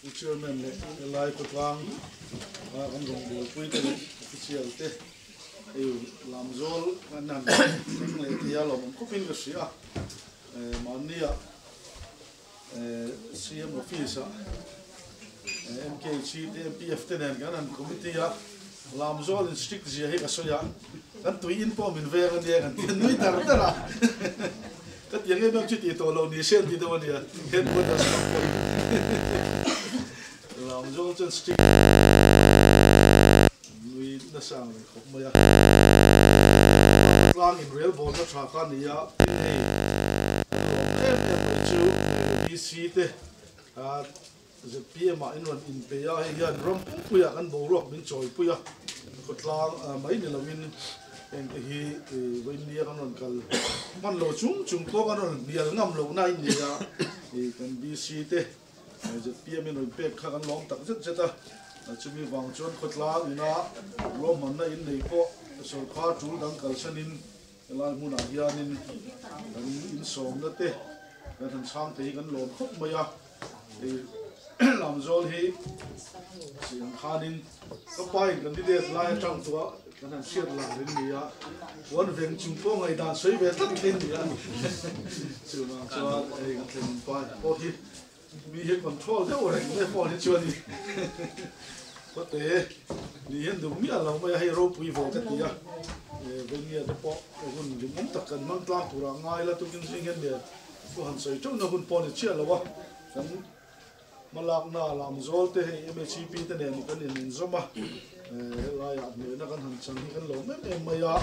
Pu Chairman leh helai khawtlang a kan rawngbawlpui te leh official te hei Lamzawl kan han thleng leh thei a lawmawm khawpin ka hria a, mahni ah CM office ah MKC te MPF te nen kan han committee a Lamzawl in strict zia hi ka sawi a, kan tui in pawh min veng ania kan ti a nui dar dar a. Ka ti ang em em chu tih tawh lo ni se an ti deuh a nia, headquarters lam pawhin Lamzawl chuan strict nui nasa ang reng khawp mai a. Tlang in rel bawlna tha kha a ni a, tin hei kan lawm em em mai chu DC te ZPM ah in rawn inpeih a, hei hian ram pumpuiah kan boruak min chawipui a, khawtlang mai ni loin hengte hi Vawinia kan rawn kal hman lo chung chung pawh kan rawn hnial ngam loh na in ni a, kan BC te ZPM in rawn pek kha kan lawm tak zet zet a, chumi vang chuan khawtlang ina ruahmanna in nei pawh sawrkar tul dang kalsanin helai hmunah hianin kan insawmna te kan han chhang thei hi kan lawm khawp mai a. Lamzawl hi siam khanin ka pa in candidate lai atang tawh a kan han hriat lang reng ni a, puan veng chung pawh ngaihdan sawi ve tlat thei ni a, chuvang chuan hei kan thlen pa pawh hi mi hi control deuh reng mai phone hi chuan in khawte ni hian duh miah lo mai a, hei ropui ve ka ti a, Vengnia te pawh hun rinawm tak kan hmang tlang turah ngai la tukin zing hian nen. Thu han sawi teuhna hun pawh a ni chiah lo a, kan hmalakna Lamzawl te hei MHEP te nen kan in inzawm a, helaiah hmehna kan han chang hi kan lo em em mai a,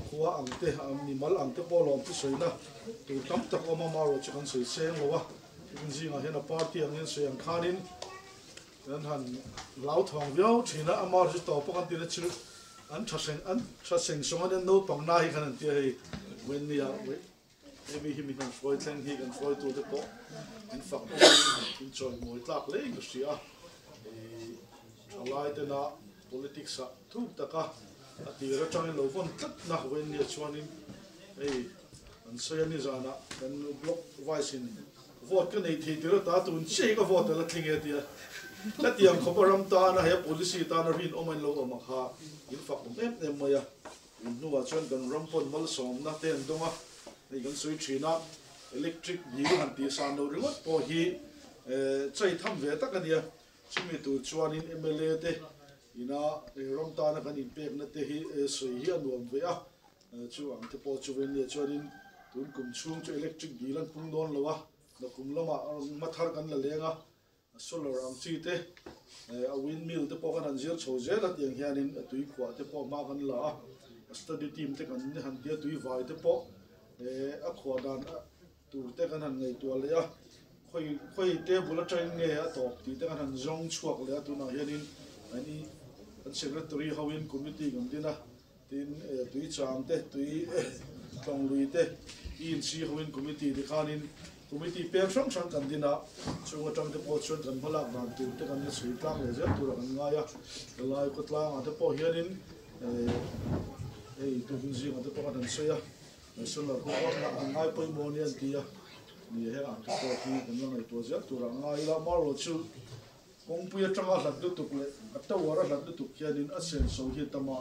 khua ang te mimal ang te pawh lawm thusawina tur tam tak awm a, marawh chu kan sawi seng lo a, tin zingah hian a party ang hian sawi ang khanin kan han hlauthawng viau thin a, amaherawhchu chu tawpa kan tihna chu an tha seng an tha seng sawng a nia naupang na hi khan an tia hei Wendy-ah. Hemi hi mi kan hruai thleng hi kan hruaitute pawh in fak awmin in chawimawi tlak hle in ka hria a, thalai tena politics ah thuk taka a tir atangin lo vawn tlat na Wendy-a chuanin hei an sawi a nizanah kan block vice in vote ka nei thei tir ata tun chiah hi ka vote a la tling e tia ka tiang khawp a ram tana he policy tana rinawm a in lo awm ang kha in fak awm em em mai a. Tun hnuah chuan kan ram pawn malsawmna te an dawng a, hei kan sawi thin a, electric bill han tih san loh ringawt pawh hi chai tham ve tak a nia, chumi tur chuanin mla te ina ram tana kan inpekna te hi sawi hi a nuam ve a, chu ang te pawh chu vel nia chuanin tun kum chhung chu electric bill an pung dawn lo a, nakum lamah hmathar kan la leng a. Solar ang chi te, a windmill te pawh kan han zir chho zel a tiang hianin a tui khuah te pawh hma kan la a, a study team te kan han tia tui vai te pawh a khuah dan tur te kan han ngaihtuah leh a, khawi khawi table atangin nge a tawp tih te kan han zawng chhuak leh a tunah hianin an secretary hoin committee kan din a. Tin, tui chang te, tui tlawng lui te, ENC hoin committee te khanin committee peng hrang hrang kan din a, chung atang te pawh chuan kan hmalak dan tur te kan la chhui tlang leh zel tura kan ngai a, helai khawtlangah te pawh hianin hei tukin zingah te pawh khan an sawi a, solar te pawh an ngai pawimawh a nia an ti a, ni heng ang te pawh hi kan la ngaihtuah zel tura ngai ila, amaherawhchu chu Kawngpui atanga hlat lutuk leh a tower a hlat lutuk hianin a senso hi a tam a,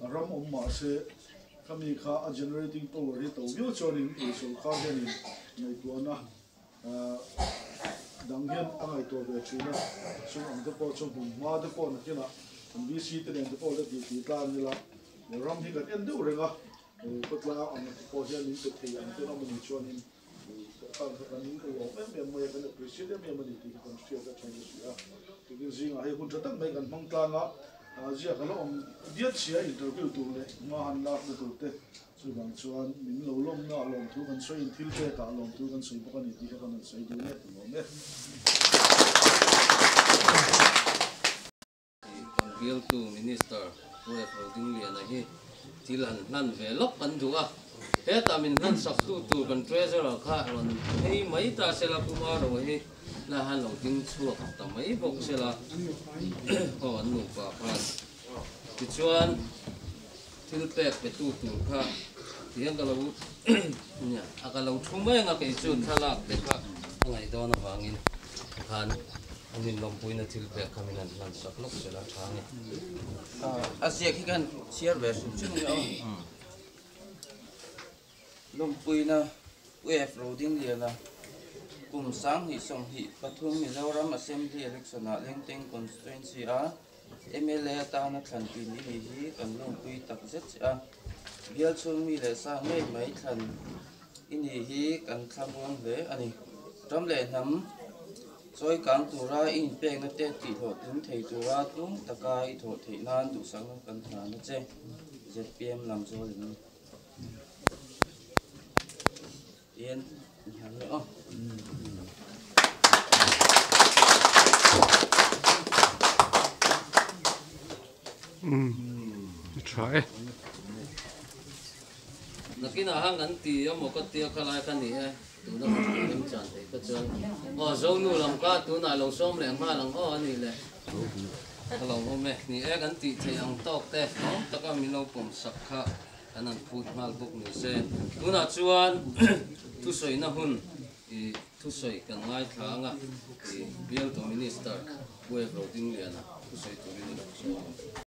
a ram awm mah se khami kha a generating power hi to viau chuanin ei sawrkar hianin ngaihtuahna dang hian a ngaihtuah ve thin a, chung ang te pawh chu hmun hma te pawh nakinah kan VC te nen te pawh la tih tih tlang ila ram hi kan en deuh reng a, khawtlang ang te pawh hian min pe thei ang ten awm a nih chuanin. Kan kha kan lawm em em mai a, kan appreciate em em a ni tih hi kan hriat a tha si a. Tukin zingah hei hun tha tak mai kan hmang tlang a, ziak a la awm diat si a, interview tur leh hma han lakna tur te chuvang chuan min lo lawmna ah lawmthu kan sawi in thil pek ah lawmthu kan sawi bawk a ni tih kha kan han sawi duh e, lawm e. Kan bialtu Minister Pu F. Rodingliana hi thil han hlan ve lawk kan duh a, hetah min hlan sak tu tur kan Treasurer kha rawn phei mai ta sela Pu Maro hi la han lo ding chhuak ta mai bawk sela aw an nupa khan tichuan thil pek pe tu tur kha tihian ka lo a ka lo thu mai anga kei chu thlalak te kha a ngaih dawn avangin khan. An inlawmpuina thil pek kha min han hlan sak lawk sela tha a ni. A ziak hi khan chhiar ve hrim hrim nia aw. Lawmpuina UF Rodingliana kum 2023 Mizoram Assembly Election-ah Lengteng Constituency-a mla atana thlan tlin i ni hi kan lawmpui tak zet che a. Bial chhung mi leh sa ngei mai thlan i ni hi kan thlamuang hle a ni. Ram leh hnam chawi kang tura i inpekna te tihhlawhtling thei tura tlung taka i thawh theih nan duhsakna kan hlan a che. Zpm lam zawl in ni. Tihian inhlan leh aw. Tha e. Nakinah hang an ti emaw ka tia kha lai kha ni e. Tuna ka hmu rem chan thei ka chuan aw Zonu lam kha tunah lo sawm leh nghal ang aw a nih le. Ka lo awm e. Ni e kan tih theih ang tawk te hlawm taka min lo pawm sak kha kan han phut nghal bawk ni se. Tunah chuan thusawina hun i thusawi kan ngaithla ang a, i bialtu Minister Pu Evro Dingliana thusawi turin i lo sawm ang.